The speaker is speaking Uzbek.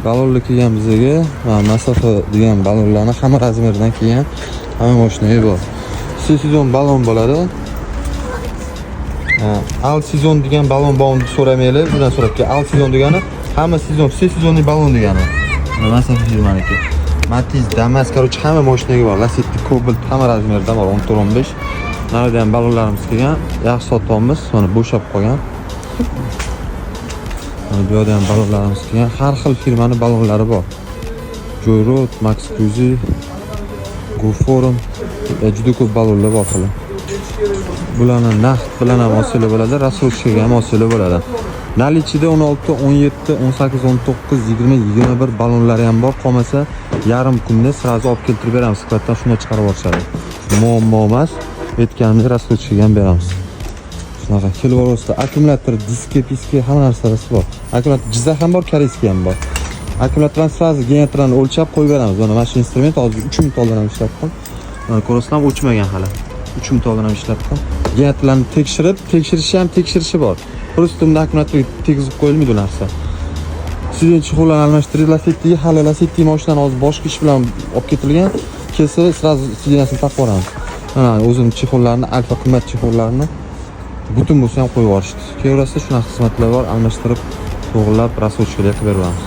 Balonlar kelgan bizaga. Mana, masofa degan balonlarni hamma razmerdan kelgan. Hamma mashinaga bor. Сезон balon bo'ladi. Ha, All сезон degan balon bormi deb so'ramanglar, bizdan so'rab kel. All сезон degani hamma сезон, все сезонный balon degani. Mana, masofa firmaniki. Matiz, Damas, короче, hamma mashinaga bor. Lacetti, Cobalt hamma razmerdan bor, 14, 15. Narida ham balonlarimiz kelgan. Yaxshi sotyapmiz. Mana, bo'shab qolgan. Mana, bu yerda ham balonlarimiz kelgan. Har xil firmani balonlari bor. Joyrod, Max Cruzy, GoForum, juda ko'p balonlar bor hali. Bularni naqd bilan ham olsanglar bo'ladi, рассрочка ga ham olsanglar bo'ladi. Наличие da 16, 17, 18, 19, 20, 21 balonlari ham bor. Qolmasa yarim kunda сразу olib keltirib beramiz. Склад dan shunday chiqarib yuborishadi. Muammo emas. Aytganimdek, рассрочка ga ham beramiz. Shunaqa kelib olasizlar. Akkumulyator, diski, piski, hamma narsasi bor. Akkumulyator Jizzax ham bor, корейский ham bor. Akkumulyatorni сразу generatorni o'lchab qo'yib beramiz. Mana shu instrument hozir 3 minut oldin ham ishlatdim. Mana, ko'rasizlar, o'chmagan hali. 3 minut oldin ham ishlatdim. Generatorlarni tekshirib, tekshirishi ham, tekshirishi bor. Просто bunda akkumulyatorga tegizib qo'yilmaydi u narsa. Сиденье, чехол larni almashtirib, Lacetti, hali Lacetti mashinani hozir boshqa ish bilan olib ketilgan. Kelsa, сразу сиденье sini taqib yuboramiz. Mana, o'zim чехол larni, Alfa qimmat чехол larni butun bo'lsa ham qo'yib yuborishdi. Kelaverasizlar, shunaqa xizmatlar bor, almashtirib, to'g'rilab, рассрочка lar qilib beramiz.